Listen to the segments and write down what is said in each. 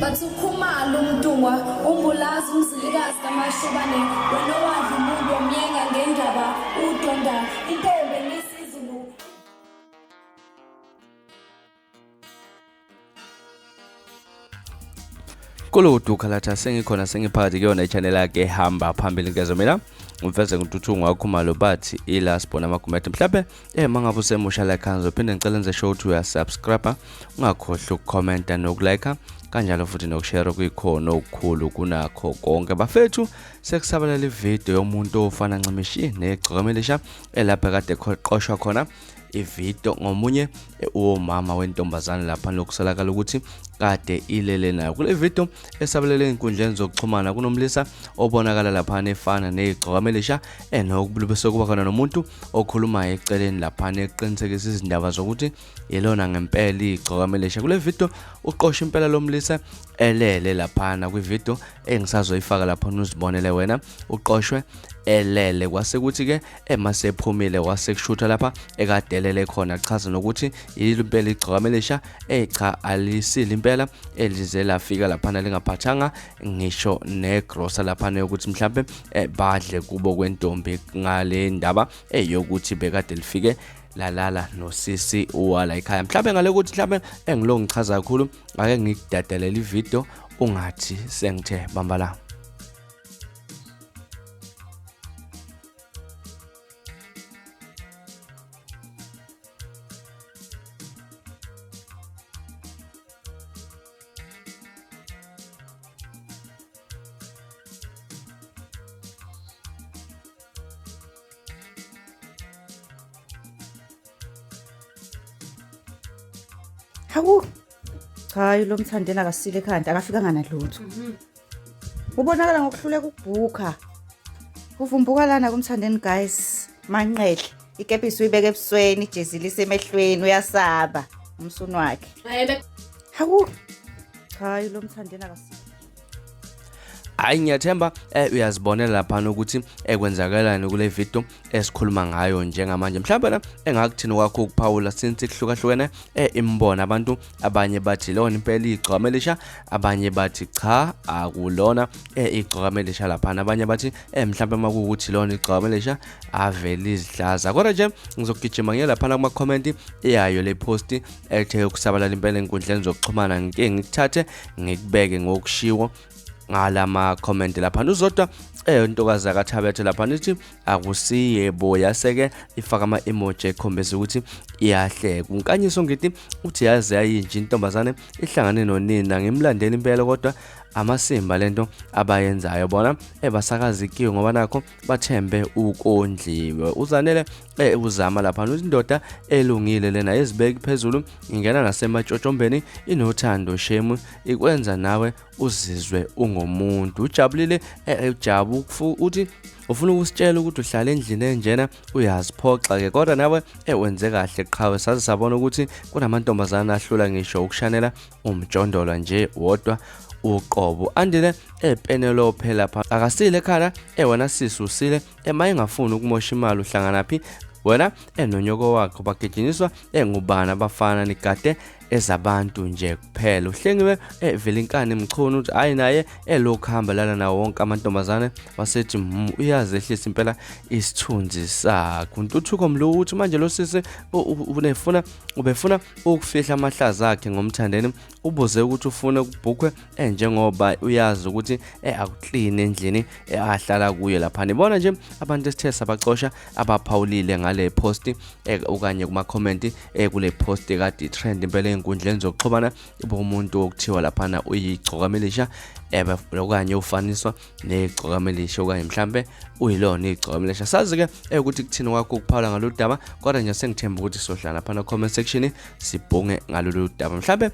Bathi uKhumalo uMntungwa uMbulazi uMzilikazi kaMashobane wena owadla umuntu wamyenga ngendaba udonda intombi enisizulu. Kuludu khalatha sengikhona sengiphakathi kuyona i-channel yakhe ehamba phambili ngezo mina ngimfeze ngintuthu ngakhumalo bathi ila sibona amagumede mhlawumbe mangabe usemusha like ngizophinde ngicela enze sure ukuthi uyasubscribe ungakhohlwa ukukhomenta nokulike kanjalo futhi nokushare kuyikhona okukhulu kunakho konke bafethu. Sekusabalala ividiyo yomuntu ofana ncimishi negcokama elisha elapha kade qoshwa khona ividiyo ngomunye womama wentombazane lapha lokusolakala ukuthi kade ilele nayo. Kule video esabalele ezinkundleni zokuxhumana kunomlisa obonakala lapha efana negcokama elisha enokubulu bese kuba khona nomuntu okhulumayo eceleni lapha eqinisekisa izindaba zokuthi yelona ngempela igcokama elisha. Kule video uqosha impela lomlisa elele laphana kwividiyo engisazoyifaka lapha uzibonele wena, uqoshwe elele kwase kuthi ke emasephumile wase kushutha lapha ekadelele khona, chaza nokuthi impela igcokama elisha cha alisile impela elize lafika laphana lingaphathanga ngisho negrosa laphana yokuthi mhlambe badle kubo kwentombi ngale ndaba eyokuthi bekade lifike lalala nosisi wala ekhaya. Mhlambe ngale ukuthi mhlambe engilo ngichaza kakhulu ake ngikudadelela ividiyo ungathi sengithe bamba la. Hawu. Cha lo Mthandeni akasile ekhanda akafikanga nalutho. Ubonakala ngokuhluleka ukubhukha. Uvumbuka lana kuMthandeni guys. Manqele ikepisi uyibeka ebusweni ijezi lisemehlweni uyasaba umsunu wakhe. Hawu. Cha lo Mthandeni akasile. Hayi ngiyathemba uyazibonela laphana ukuthi ekwenzakalani kule video esikhuluma ngayo njengamanje. Mhlawumbe na engakuthini kwakho ukuphawula since kuhlukahlukene imbono abantu, abanye bathi lona impela igcokama elisha, abanye bathi cha akulona igcokama elisha laphana, abanye bathi mhlawumbe makuwukuthi lona igcokama elisha avele izihlaza. Kodwa nje ngizogijima ngiye laphana kuma comment yayo le post ethe ukusabalala impela enkundleni zokuxhumana, ngike ngikuthathe ngikubeke ngokushiwo ngalama comment lapha. Uzodwa intokazi akaThabethe lapha nithi akusiye bo, yaseke ifaka ama emoji ekhombisa ukuthi iyahleka. Unkanyiso ngithi uthi yaze yayinje intombazane ihlangane nonina, ngimlandela impela kodwa amasimba lento abayenzayo bona ebasakazikiwe ngoba nakho bathembe ukondliwe. Uzanele uzama lapha indoda elungile lena ezibeki phezulu ingena nasematshotshombeni inothando shemu ikwenza nawe uzizwe ungumuntu. Ujabulile ujabu uthi ufuna ukusitshela ukuthi uhlala endlini enjena uyaziphoxa ke, kodwa nawe wenze kahle qhawe. Saze sabona ukuthi kunamantombazana ahlula ngisho ukushanela umjondolo nje wodwa uqobo. Andile ePenelope lapha akasile ekhala wena sisi usile ema engafuni ukumosha imali uhlanganaphi wena enonyoko wakho bagijinyiswa engubani abafana nigade ezabantu nje kuphela. Uhlengiwe Velinkani Mchunu uthi hayi naye elokhu hamba lana nawo wonke amantombazane wasethi uyazehlisa impela isithunzi sakhe. Untuthuko Mlu uthi manje lo sisi unefuna ubefuna ukufihla amahlaza akhe ngoMthandeni, ubuze ukuthi ufuna ukubhukhwe njengoba uyazi ukuthi akuclean endlini ahlala kuyo lapha. Nibona nje abantu esithe sabacosha abaphawulile ngale post okanye kuma comment kule post kade trend impela ezinkundleni zokuxhumana umuntu okuthiwa laphana uyigcokama elisha okanye ufaniswa negcokama elisha okanye mhlambe uyilona igcokama elisha. Sazi ke ukuthi kuthini kwakho ukuphawula ngalolu daba, kodwa nje sengithemba ukuthi sohlala laphana comment section sibhunge ngalolu daba, mhlambe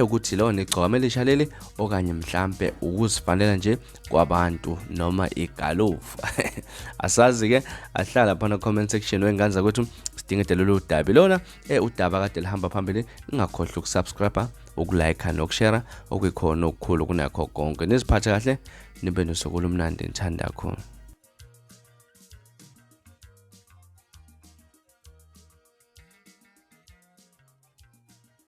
ukuthi lona igcokama elisha leli okanye mhlambe ukuzifanela nje kwabantu noma igalofu. Asazi ke, ahlala laphana comment section wengane zakwethu sidingide lolu daba lona udaba kade lihamba phambili. Ningakhohlwa ukusubscribe, ukulike nokushare okuyikhona okukhulu kunakho konke. Niziphathe kahle nibe nosuku olumnandi, ngithanda kakhulu.